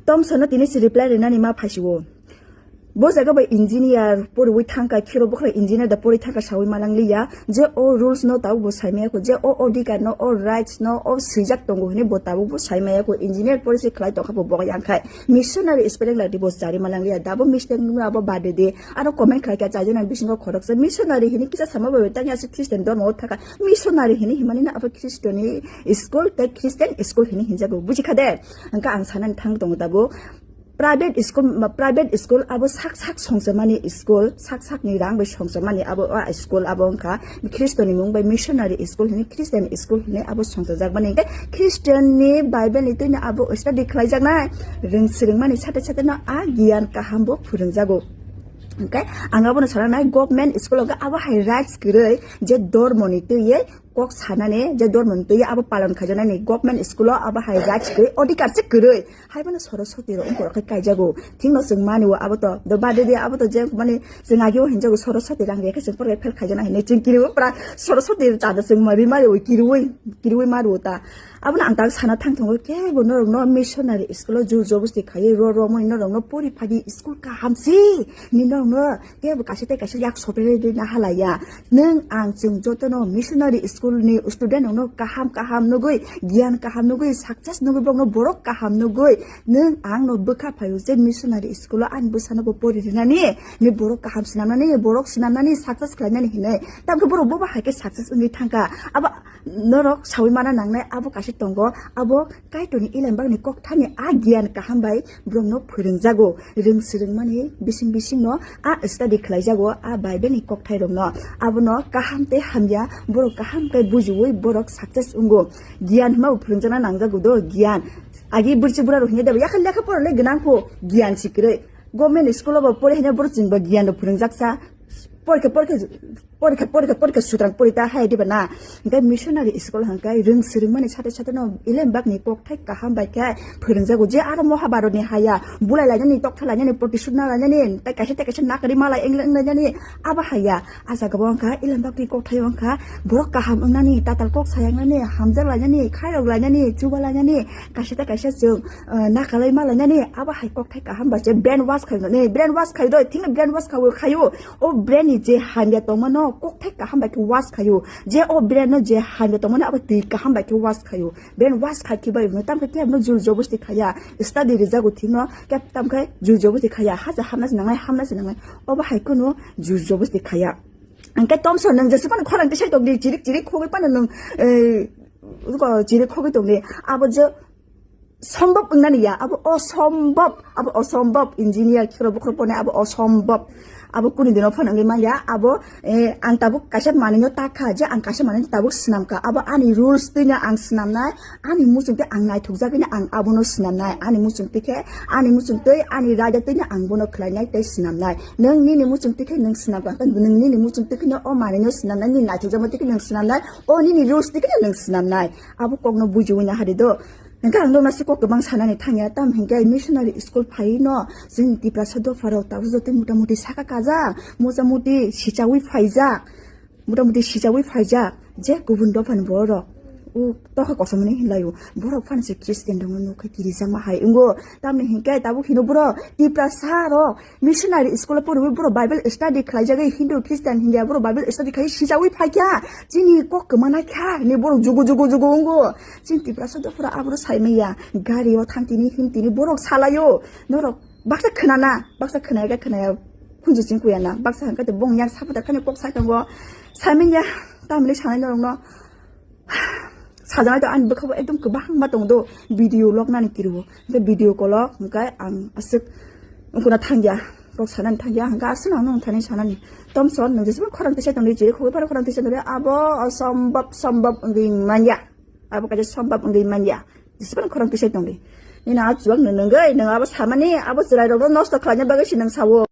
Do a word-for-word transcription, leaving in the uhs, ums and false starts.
Tomsono tini se reply rinani ma phaisio. Bo jaga bai engineer poriwi thangkha, khiro bokra engineer da pori thangkha sawi manang liya, je o rules no tabuk bo saimaya kho, je o odhikar no, o rights no, o swijak tongo hini bo tabuk bo saimaya kho, engineer pori se khlai tongkha bo bo yang khai. Missionary spelling la di bo chari manang liya, da bo mistake nung abo bade de, aro comment khlai kha chajona bisingo khoroksa missionary hini kisa sama bai tanya se Christian dormo o thaka, missionary hini himani na abo Christian ni school tei Christian school hini hinjago, buji kha de? Hingkha ang sanani thang tongo tabuk. Private school, private school abo sak sak songchomani school, sak sak ni rang bai songchomani abo a school abo wngkha Khristo ni mung bai missionary school hini, Christian school hini abo songchojak mani. Hingkhe Christian ni Bible ni twino abo study khlaijaknai, rwng swrwngmani sate sate no a giyan kaham bo phwrwngjago. Hingkhe ang abono sananai, government school o abo hai rights kwrwi je dormo ni twiwi kok sanani, je dormo ni twiwi abo palon khaijaknani, government school o abo hai rights kwrwi, odhikar se kwrwi. Haibano Saraswati rok wngkor khai kaijago. Thingno chwng mani o abo to. Do bade de abo to je mani chwng agi o hinjago Saraswati rang rikhe chwng porkhe fail khaijana hinwi chwng kiriwi pra Saraswati chada chwng mari mari o kiriwi, kiriwi mari o ta. Abono ang tak sana thang thongo kebo norok no missionary school o jur jobosti khaiwi ro ro mani norok no pori phagi school kaham si. Ni norok no Tei bo kaisa tei kaisa yak soperwi rwna halaya. Nwng ang chwng jotono missionary school ni student rokno kaham kaham nugwi, giyan kaham nugwi, success nugwi, borokno borok kaham nugwi, nwng angno bwkha phaio je missionary school o ani bwsano bo pori rwnani, ni borok kaham swnamnani, borok swnamnani, success khlainani hinwi. Tamokhe borok bobo hai khe success wngwi thangkha. Abo norok sawi mana nangnai, abo kaisa tongo, abo Kaitorni Elembakni kokthani a giyan kaham bai borokno phwrwngjago. Rwng swrwngmani bising bisingno a study khlaijago a Bible ni kokthairokno. Abono kaham tei hamya borok kaham khe bujiwi borok success wngo. Giyan hwnba bo phwrwngjakna nangjago do, giyan. Agi bwrwi bwrarok hinya debo, yakhe lekha porale gwnang pho, giyan si kwrwi. Government school o bo pore hanya borok chwngbo giyan rok phwrwngjaksa. Porikha, porikha, porikha, porikha, porikha sutrang porita hai diba na. Hingke missionary school hingke rwng swrwngmani sate sate no Elembakni kokthai kaham bai khe phwrwngjago. Je aro Mahabharatni haya bulai lainani, tokthai lainani, protisud na lainani, tei kaisa tei kaisa nakari malai wnglainani abo haya. A jaga bo wngkha Elembakni kokthai wngkha borok kaham wngnani, tatal kok sayangnani, hamjak lainani, khairok lainani, chuba lainani, kaisa tei kaisa chwng, eh, nakalai malainani abo hai kokthai kaham bai se brain wash khainani, brain wash khaidoi, thikno brain wash khaio, khaio. O brain ni je hamya tongmano kokthai kaham bai khe wash khaio. Je o brain no je hamya tongmano abo twi kaham bai khe wash khaio. Brain wash khai khe bai no tam khe kebo no jur jobosti khaya. Study rijago thikno kebo tam khe jur jobosti khaya. Haja hamna se nangnai, hamna se nangnai. Obo hai kheno jur jobosti khaya. Hingke tomso nwng jeswk phano khorang tisai tongdi, chirik chirik khogwi phano nwng, eh, ruko chirik khogwi tongdi. Abo je sombab wngnani ya, abo osombab, abo osombab, engineer khiro bukhro pone abo osombab. Abo kuni dino phano wngwi manya, abo, eh, ang tabuk kaisa manwino takha, je ang kaisa manwino tabuk swnamkha, abo ani rules twino ang swnamnai, ani muchung twi ang naithokjagwino ang abono swnamnai, ani muchung twi khe, ani muchung twi, ani raida twino ang bono khlainai tei swnamnai. Nwng nini muchung twi khe nwng swnamkha, nwng nini muchung twi kheno o manwino swnamnai, nini naithokjakma twi khe nwng swnamnai, o nini rules twi kheno nwng swnamnai. Abo kokno bujiwi nahari do. Hingke ang nokna se kok kwbang sanani thangya, tam hingke missionary school phaino chwng Tiprasa dopharok tabuk jotoi mota moti saka kajak, mocha moti sichawi phaijak, mota moti sichawi phaijak, je kubun dophani borok o tokha kosom hinwi hinlaio, borok phano se Christian rokno nukha kirijakma hai wngo, tamni hingke tabuk hino borok Tiprasa rok Missionary school o poriwi borok Bible study khlaijagwi Hindu Christian hinkhe borok Bible study khlai sijawi phaikha. Chini kok kwma naikha hinwi borok jugu jugu jugu wngo. Chini Tiprasa dophra aboro saimanya. Gari o thang tini him tini borok salaio. Norok baksa khwnana, baksa khwnaya khe khwnaya khunju chini kuyana. Baksa hwnkhe bong yang sapatar khani kok sai tongo. Saimanya tamni sanai norokno. Sajagwi to ani bwkhao ekdom kwbangma tongo do, video log nani kiriwo. Hwnkhe video kolok hwnkhe ang aswk wngkuna thangya, kok sanani thangya, hwnkhe aswk ang nung thani sanani. Tomson nwng jeswk khorang tisa tongdi, jiri khogwi phano khorang tisa tongdi, abo osombab sombab wngwi manya. Abo kaisa sombab wngwi manya. Jeswk khorang tisa tongdi. Nini a chuwak nung nungwi, nwng abo samani, abo chwrairokno nosto khlaina bagwi se nwng sawo.